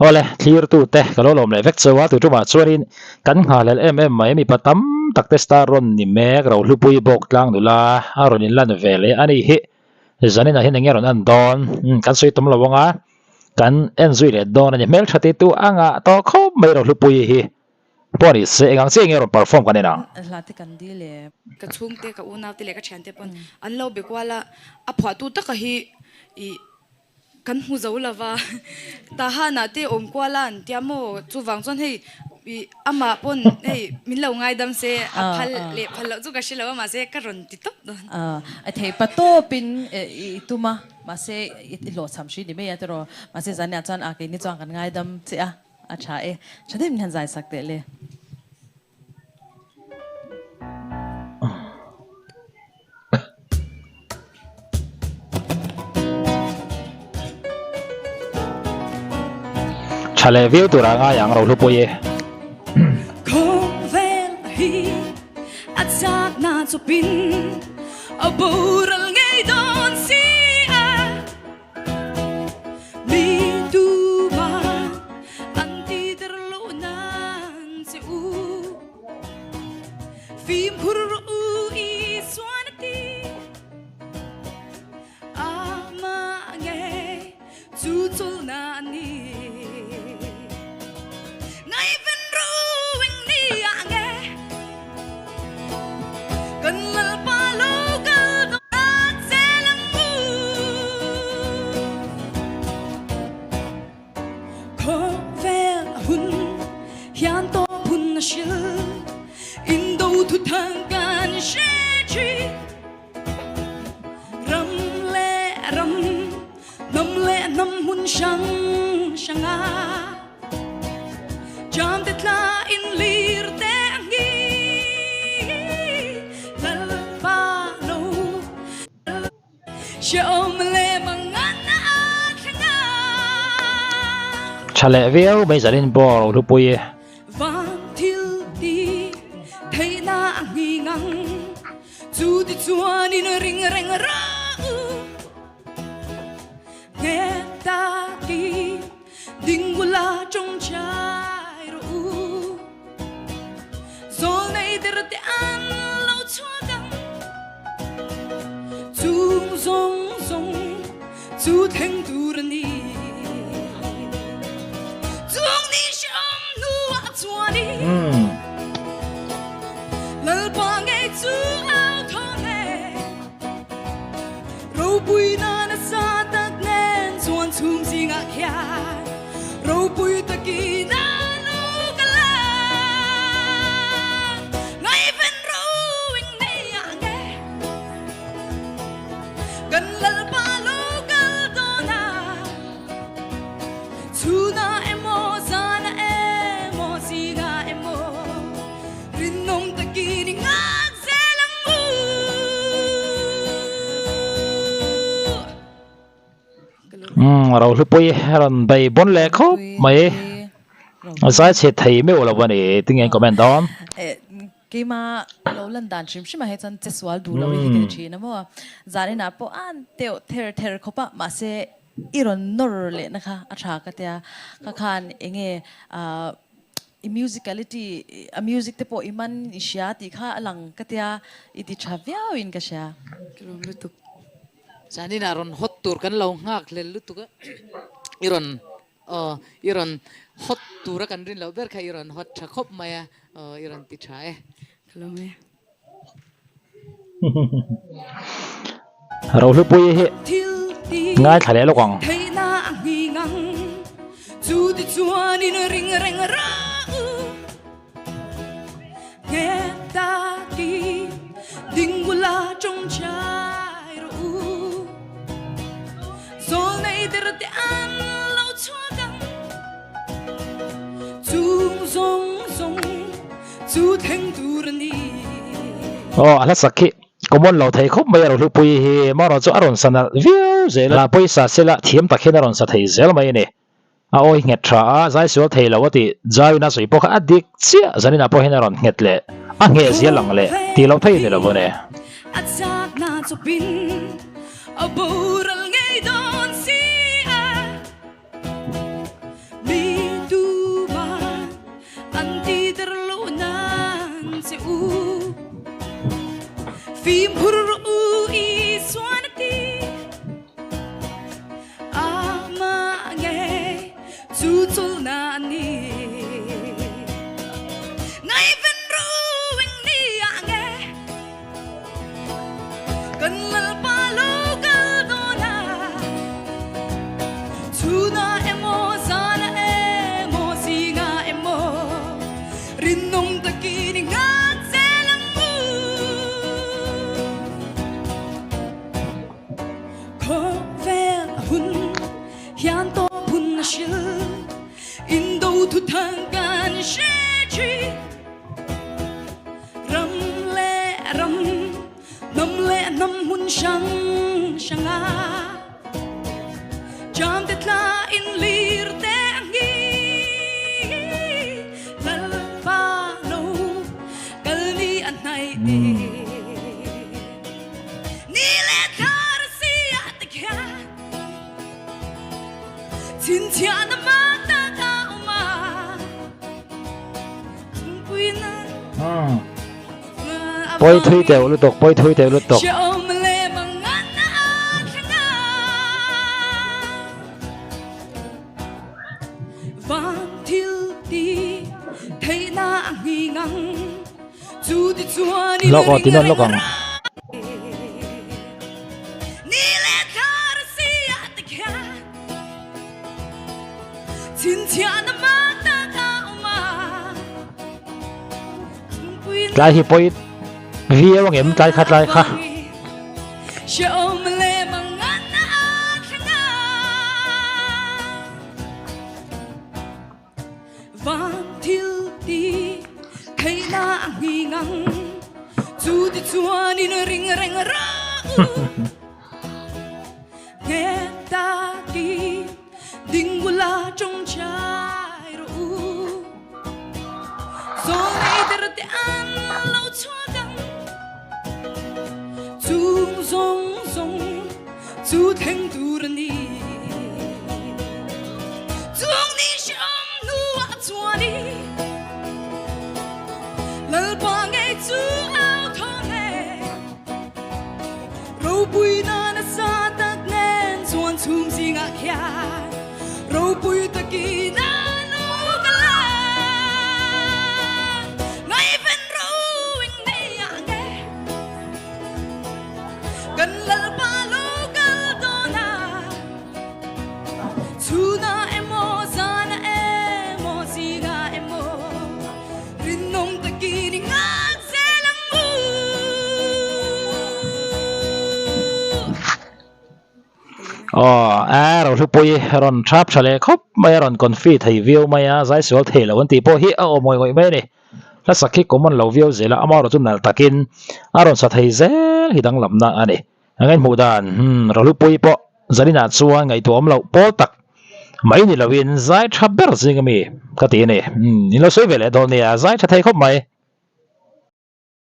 Awle, thlirtute ka lo lawm leh vek cheu a, tu tumah chuanin kan nghahlel em em mai mipa tam tak te star rawn ni mek Rohlupui bawk tlang nula a rawn inlan ve leh a nih hi. Zaninah hian eng nge rawn en dawn? Kan sawi tum lo ang a, kan en zui leh dawn a ni. Hmeltha ti tu a ngah tawh khawp mai Rohlupui hi. Pawh ni se, eng ang chiah nge rawn perform kan en ang? Hla te kan dil e. Ka chhungte, ka unaute leh ka thiante pawn an lo be kual a, a phuahtu taka hi ih kan hmu zo lo va, Tahanah te awm kual a an tia maw? Chuvang chuan hei ih amah pawn hei min lo ngaidam se a phal leh phal loh chu ka hre lo a, mahse ka rawn ti tawp dawn. A theih pa tawpin i tum a, mahse i hlawhchham hri ni mai a tiraw? Mahse zaniah chuan a keini chuan kan ngaidam che a. A tha e. Tha deuhin hian zai sak teh le. Tha leh viau tura ngai ang Rohlupui e. Khawvel hi a chakna chawpin a boral ngei dawn si a. Mi tuma an ti der loh nan che u. Fimkhur rawh u Isuan a ti. Amah ngei chu chawlhna a ni. Ngaihven rawh u eng ni ah nge kan Lalpa lo kal dawn a zel ang u. Khawvel a hun hian tawp hun a hril indo thuthang kan hre thin. Ram leh ram, hnam leh hnam hmun hrang hrang ah Jam te tla in lir te a ngi Lalpa lo Hrehawm leh mangan a thleng a. Tha leh viau mai zanin pawh Rohlupui. Van thil ti theihna a nghing ang. Chu ti chuan in ring reng rawh u. Nghet takin ding ula tawngtai rawh u. Zawl nei der te an lo chhuak ang. Chung zawng zawng chu thleng tur a ni. Chung ni hrehawm hnuah chuanin. Lalpa ngei chu au thawn e. Ropui na nasa tak nen chuan chhum zingah khian ropui takin a lu ka la. Ngaihven roing nei ah nge kan Lalpa lo kal dawn a. Chhuna emaw zana emaw zingah emaw rinawm takin i nghak zel ang u. Umm Rohlupui rawn bei bawn leh khawp mai. Zai chhe thei meuh lo a ni tinge an comment dawn. Keima lo lan dan hrim hrim ah hi chuan che sual duh lo hi ka ti thin a maw. Zaninah pawh an teuh ther ther khawp a, mahse i rawn nawr lehna kha a tha ka tia. Ka khan enge ah i musicality a music te pawh i man i hria tih kha a lang ka tia, i ti tha viau in ka hria. Ka lawm lutuk. Zaninah rawn hot tur kan lo nghak hlel lutuk a, i rawn Aw, i rawn hot tura kan rin loh ber kha i rawn hot tha khawp mai a, aw i rawn ti tha e. Ka lawm e. Rohlupui hi ngaithla leh lawk ang. Theihna a nghing ang, chu ti chuanin ring reng rawh u. Nghet takin ding bula tawngtai rawh u. Zawl nei der te an lo chhuak ang. Chung zawng zawng chu thleng tur a ni. Aw a hla sak hi common lo thei khawp mai a Rohlupui hi marawh chu a rawn sa nalh viau zel a, pawisa sela thiam tak hian a rawn sa thei zel mai a ni. A awi nghet tha a, zai sual thei lo a tih Jawin a sawi pawh kha a dik chiah zaninah pawh hian a rawn nghet leh a ngheh zia lang leh tih loh thei ni lo vawne. A chakna chawpin a boral ngei dawn si a, mi. Chu chawlhna a ni. Ngaihven ruing ni ah nge kan Lalpa lo kal dawn a. Chhuna emaw zana emaw zinga emaw rinawm takin i nghak zel ang u. Khawvel a hun hian tawp hun a hril indo thu thang kan hre thin. Ram leh ram, hnam leh hnam hmun hrang hrang a jam te tla in lir te ang hi Lalpa lo kal ni a hnaih te. Ni leh thla rasi ah te khian chhinchhiahna mak tak a awm a. Pawi thui teuh lutuk, pawi thui teuh lutuk. Lawk aw, ti nawn lawk ang. Tlai hi pawi viau ang em tlai kha tlai kha. Aw a Rohlupui rawn thap tha leh khawp mai a rawn confi thei viau mai a zai sual thei lo an tih pawh hi a awm ngawih ngawih mai a ni. Hlasak hi common lo viau zel a amaherawhchu nalh takin a rawn sa thei zel hi danglamna a ni. A ngaihhmuh dan Rohlupui pawh Zaninah chuan ngaihtuah awm loh pawl tak mai ni loin zai tha ber zing ami ka ti a ni. In lo sawi ve leh dawn nia, zai tha thei khawp mai.